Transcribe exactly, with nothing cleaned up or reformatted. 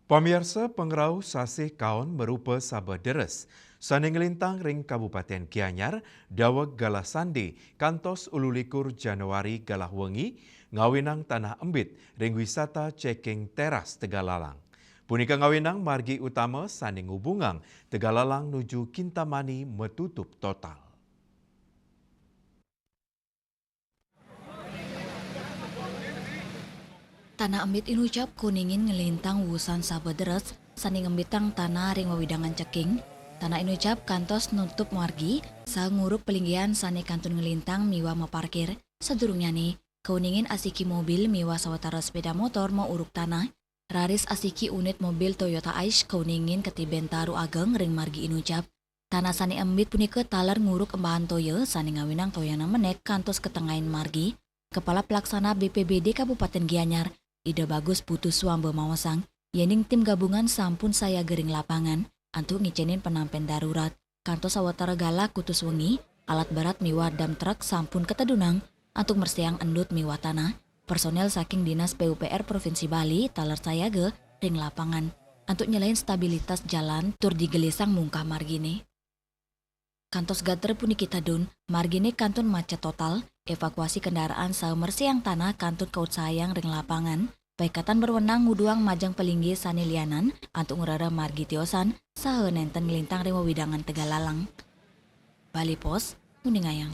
Pamiarsa, pangrauh sasih kaon marupa sabeh deres sané nglintang ring Kabupatén Gianyar, daweg galah sandé kantos ululikur Januari galah wengi, ngawinang tanah embit ring wisata Ceking Teras Tegalalang. Punika ngawinang margi utama sané ngubungang Tegalalang nuju Kintamani matutup total. Tanah embit inucap kuningin nglintang wusan sabeh deres sané ngembitang tanah ring wewidangan Ceking. Tanah inucap kantos nutup margi saha nguruk palinggihan sané kantun nglintang miwah maparkir. Sadurungnyané, kauningin asiki mobil miwah sawatara sepéda motor mauruk tanah. Raris asiki unit mobil Toyota Aish kauningin katibén taru ageng ring margi inucap. Tanah sané embit punika taler nguruk embahan toya sané ngawinang toyanan menék kantos ka tengahin margi. Kepala Pelaksana B P B D Kabupatén Gianyar, Ida Bagus Putu Swamba maosang, yéning tim gabungan sampun sayaga ring lapangan antuk ngicénin penampén darurat. Kantos sawatara galah kutus wengi, alat berat miwah dump truck sampun katedunang antuk mresihang endut miwah tanah. Personél saking Dinas P U P R Provinsi Bali taler sayaga ring lapangan antuk nyelehin stabilitas jalan tur digelisang mungkah marginé. Kantos gater puniki tedun, marginé kantun macet total, evakuasi kendaraan saha mresihang tanah kantun kautsahayang ring lapangan. Paikatan berwenang nguduhang majeng palinggih sané lianan antuk ngrereh margi tiosan saha nénten nglintang ring wewidangan Tegalalang. Bali Post nguningayang.